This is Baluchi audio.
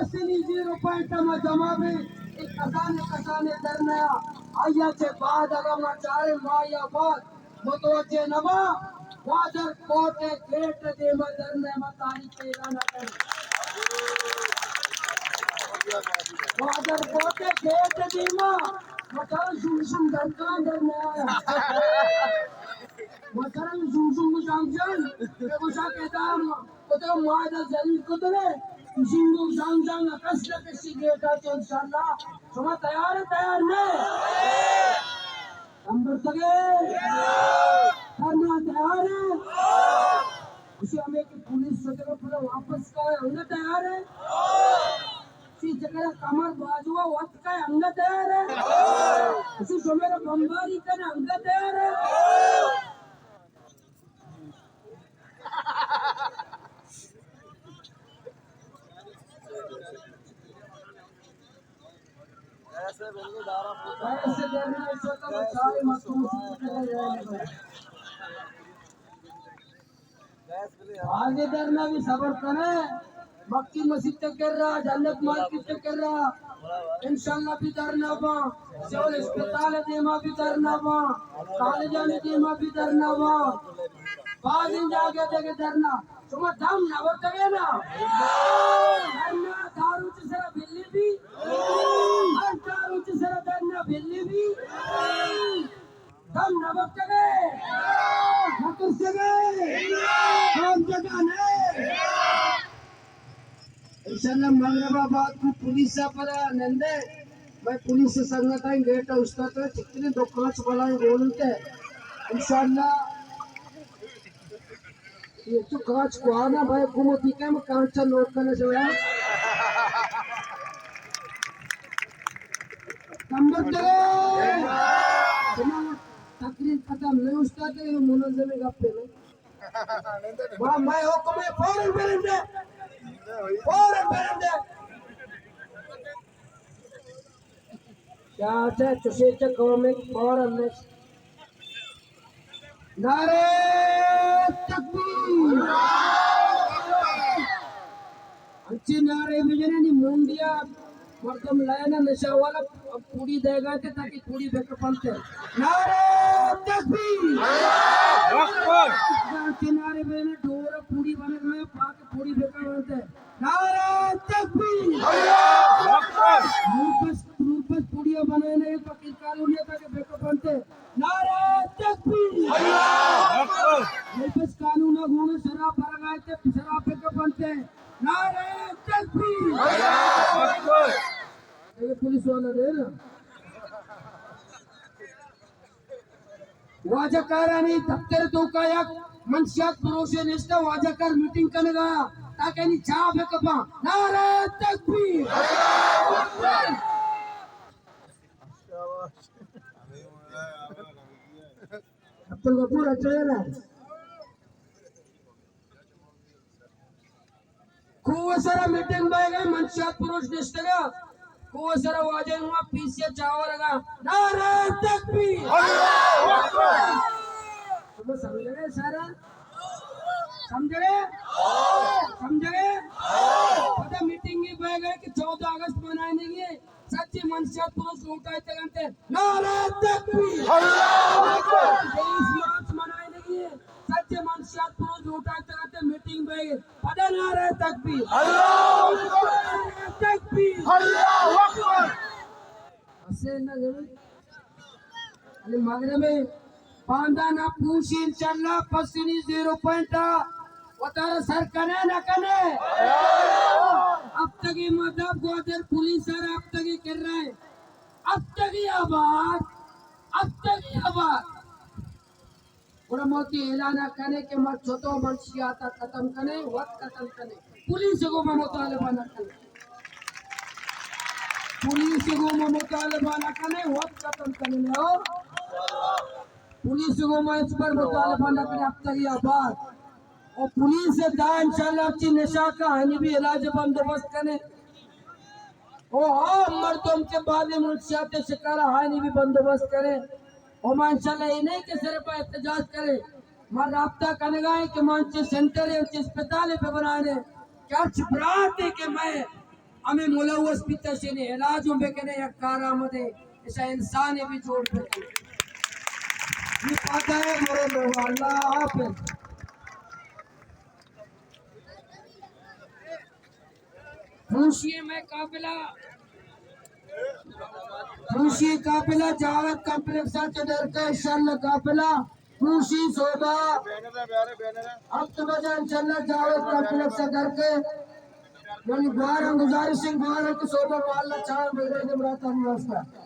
سنی زیرو پوائنٹ ما جمع بے، ایک کسانے کسانے در نیا، آیا چہ بعد اگر ما چارے ماہ یا بعد متوجہ نہ با، گوادر کوٹ ءِ گیٹ ءِ دیما در نیا، ما تاریخ اعلان کن۔ گوادر کوٹ ءِ گیٹ ءِ دیما ما چارے شوم شوم در کن در نیا۔ ما چارے شوم شوم شام جان، کہ گوشا کہ دام کتو ما ادا ذلیل کتو نے، زنگو زنگ زنگ کس نہ کسی گیٹا چہ انشاءاللہ۔ شما تیار ئے، تیار نہ ئے؟ نمبر تگے؟ دھرنا تیار ئے؟ اسی ہمیں کہ پولیس سجگا پورا واپس کا ہے، ہم نہ تیار ئے؟ اسی جگہ کمر باجوا وقت کا ہے، ہم نہ تیار ئے؟ اسی شمیر بمباری کا، ہم نہ تیار ئے؟ آگے دھرنا بھی صبر کرے، مکی مسجد تے کر رہا، جنت مارکیٹ تے کر رہا، انشاءاللہ بھی دھرنا با، سول اسپتال دیما بھی دھرنا با، کالجانی دیما بھی دھرنا با، باز جاگہ دے دھرنا۔ شما دم نہ برتگے نا؟ دھرنا دارو چہ سرا بلی بی؟ ہر دارو چہ سرا دھرنا بلی بی؟ دم نہ برتگے؟ نہ ترسگے؟ کام جگہ نہ؟ انشاءاللہ مغرب بعد کو پولیس پدا نندے، میں پولیس سنگتاں گیٹ استاد چکنے دو کانچ بلائیں گولتے۔ انشاءاللہ یہ تو کانچ کو آنا بھائی گمو تھی کہ میں کانچا نوٹ کرنے سے یار۔ نمبر دو۔ تقریر ختم نہیں استاد، یہ منظم گپے نہیں۔ ما، ما حکم ہے، فوراً برندے۔ فوراً برندے۔ کیا چہ چشے چہ قوم فوراً نش۔ نعرہ تکبیر۔ انچیں نعرے بجنے نی مونڈیا مردم لائن نشہ والا پوڑی دے گا کہ تاکہ پوڑی بک پنتے۔ نعرہ تکبیر۔ اللہ اکبر۔ انچیں نعرے بجنے ڈور پوڑی بنے گا پاک پوڑی بک پنتے۔ نعرہ تکبیر۔ اللہ اکبر۔ روپس، روپس پوڑیا بنائے نے فقیر کالونی تاکہ بک پنتے۔ نعرہ تکبیر۔ اللہ اکبر۔ روپس قانون گون شراب برگائے تے شراب بک پنتے۔ نعرہ تکبیر۔ اللہ اکبر۔ اے پولیس والا دے نا۔ واجہ کارانی دفتر توکا یک منشیات پروشے نشتہ، واجہ کار میٹنگ کنگا تاکہ نی چاہ بکپاں۔ نعرہ تکبیر۔ اللہ اکبر۔ عبدالغفور اچھا ہے نا؟ کوہ سرا میٹنگ بائے گئے، منشیات پروش نشتگا۔ کوہ سرا واجہ ہوا پی سی چاورگا۔ نعرہ تکبیر۔ اللہ اکبر۔ شما سمجھگے سارا؟ سمجھگے؟ سمجھگے؟ پدا میٹنگ بائے گئے کہ چودہ اگست منائے نہیں ہے۔ سچے منشیات پروش لوٹائیتگ انت۔ نعرہ تکبیر۔ اللہ اکبر۔ تئیس مارچ منائینگی ہے۔ سچے منشیات پروش لوٹائیتگ انت، میٹنگ بے۔ پدا نعرہ تکبیر۔ اللہ اکبر۔ نعرہ تکبیر۔ اللہ اکبر۔ اسے نہ ضرور۔ علی مغرب باندا نہ پوشی انشاءاللہ، پسنی زیرو پوائنٹ ءَ وتارا سر کنے نہ کنے۔ ہفتگی مدب گوادر پولیس ءَ را ہفتگی کر رہے۔ ہفتگی آباد، ہفتگی آباد۔ گڑا ما کہ اعلان کنے کہ ما چتو منشیات ختم کنے، وت ختم کنے۔ پولیس گو ما مطالبہ نہ کنے۔ پولیس گو ما مطالبہ نہ کنے، وت ختم کنے۔ پولیس گو ما اس پر مطالبہ نہ کنے، ہفتگی آباد۔ او پولیس دا انشاءاللہ چی نشہ کا ہنی بھی علاج بندوبست کنے۔ او ہاں مردم کے بعد منشیات شکار ہنی بھی بندوبست کنے۔ او ما انشاءاللہ یہ نہیں کہ صرف احتجاج کرے، ما رابطہ کنگا ہے کہ ما انچے سینٹر ہے، انچے اسپتال ہے ببرانے کہ ہرچ برات ہے کہ میں ہمے ملوث بیتا، شینے علاج ہم بکنے، یک کارآمدیں ایشا انسانے بھی جوڑ بکنے۔ یہ پتہ ہے مرے لوگ، اللہ حافظ۔ پوشیے میں قافلہ، پوشی قافلہ جاوید کمپلیکس چہ در کے، انشاءاللہ قافلہ پوشی صبح ہفت بجہ انشاءاللہ جاوید کمپلیکس در کے۔ یعنی گوارا گزارش ہے، گوارا کہ صبح مالا چار بجے کے برات ہم واسطہ۔